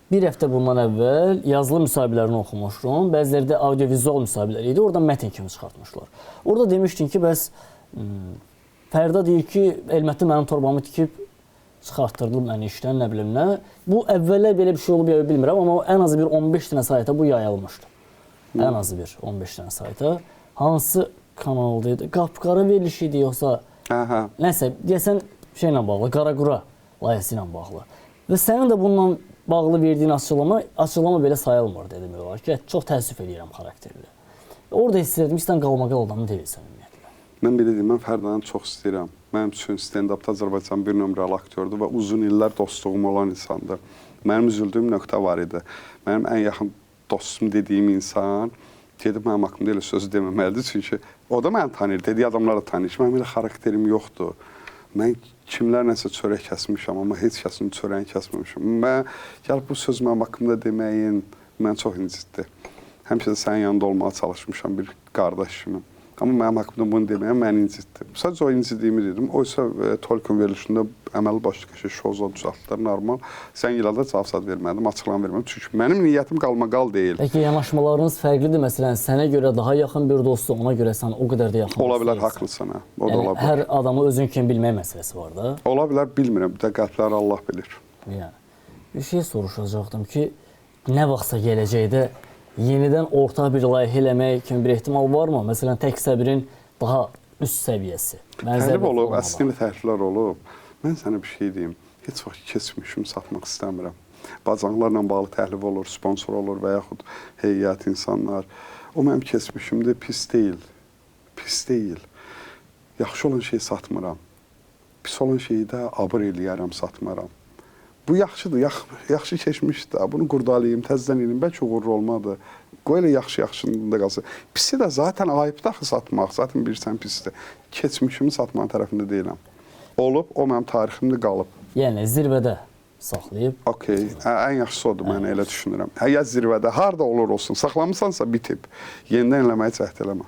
Bir həftə bundan əvvəl yazılı müsahibələrini oxumuşdum. Bəziləri də audiovizual müsahibələr idi. Oradan mətn kimi çıxartmışlar. Orada demişdin ki, bəs Fərda deyir ki, Elməddin mənim torbamı tikib çıxartdırdı məni işdən, nə bilim nə. Bu əvvəllər belə bir şey olub ya bilmirəm, amma ən azı bir 15 dənə sayta bu yayılmışdı. Ən azı bir 15 dənə sayta. Hansı kanalda idi? Qapqara verilişi idi yoxsa Hə, hə. nəsə, deyəsən şeylə bağlı, Qaraqura layihəsi ilə bağlı. Və sənin də bununla bağlı verdiyin açıqlama belə sayılmır demək olar ki, çox təəssüf eləyirəm xarakterli. Orada hiss etdim ki, sən qalmaqal adamı deyilsən ümumiyyətlə. Mən belə deyim, mən Fərdanı çox istəyirəm. Mənim üçün stand-upda Azərbaycan bir nömrəli aktyordur və uzun illər dostluğum olan insandır. Mənim üzüldüyüm nöqtə var idi. Mənim ən yaxın dostum dediyim insan gedib mənim haqqımda elə sözü deməməlidir. Çünki o da məni tanıyır, dediyi adamlar da tanıyır ki, mənim elə xarakterim yoxdur. Mən kimlərləsə çörək kəsmişəm, amma heç kəsin çörəyini kəsməmişəm. Mən gəlib bu söz mənim haqqımda deməyin məni çox incitdi. Həmişə də sənin yanında olmağa çalışmışam bir qardaş kimi. Amma mənim haqqımda bunu deməyə məni incitdi. Sadəcə o incidiyimi dedim. Oysa Tolkien verilişində əməli başlı qəşəng şoza düzəltdilər, normal. Sən ilə də cavab zad vermədim, açıqlama vermədim. Çünki mənim niyyətim qalmaqal deyil. Bəlkə yanaşmalarınız fərqlidir. Məsələn, sənə görə daha yaxın bir dostdur, ona görə sən o qədər də yaxın Ola bilər, deyilsən. Haqlısan, hə. O da Yəni ola bilər. hər adamı özün kimi bilmək məsələsi var da. Ola bilər, bilmirəm. Bir də qəlbləri Allah bilir. Yəni bir şey soruşacaqdım ki, nə vaxtsa gələcəkdə yenidən ortaq bir layihə eləmək kimi bir ehtimal varmı? Məsələn, tək səbrin daha üst səviyyəsi. Bənzər Təklif bir olub, formada. əslində təkliflər olub. Mən sənə bir şey deyim. Heç vaxt keçmişimi satmaq istəmirəm. Bacanaqlarla bağlı təklif olur, sponsor olur və yaxud heyət insanlar. O mənim keçmişimdir, pis deyil. Pis deyil. Yaxşı olan şeyi satmıram. Pis olan şeyi də abır eləyərəm, satmaram. Bu yaxşıdır, yaxşı keçmişdir. Bunu qurdalayım, təzədən eləyim. Bəlkə uğurlu olmadı. Qoy elə yaxşı yaxşında qalsın. Pisi də zaten ayıbdır axı satmaq. Zaten bilirsən pisdir. Keçmişimi satmanın tərəfində deyiləm. Olub, o mənim tariximdə qalıb. Yəni zirvədə saxlayıb. Okey, hə, ən yaxşısı odur, mən elə düşünürəm. Hə, ya zirvədə, harda olur olsun, saxlamısansa bitib. Yenidən eləməyə cəhd eləmə.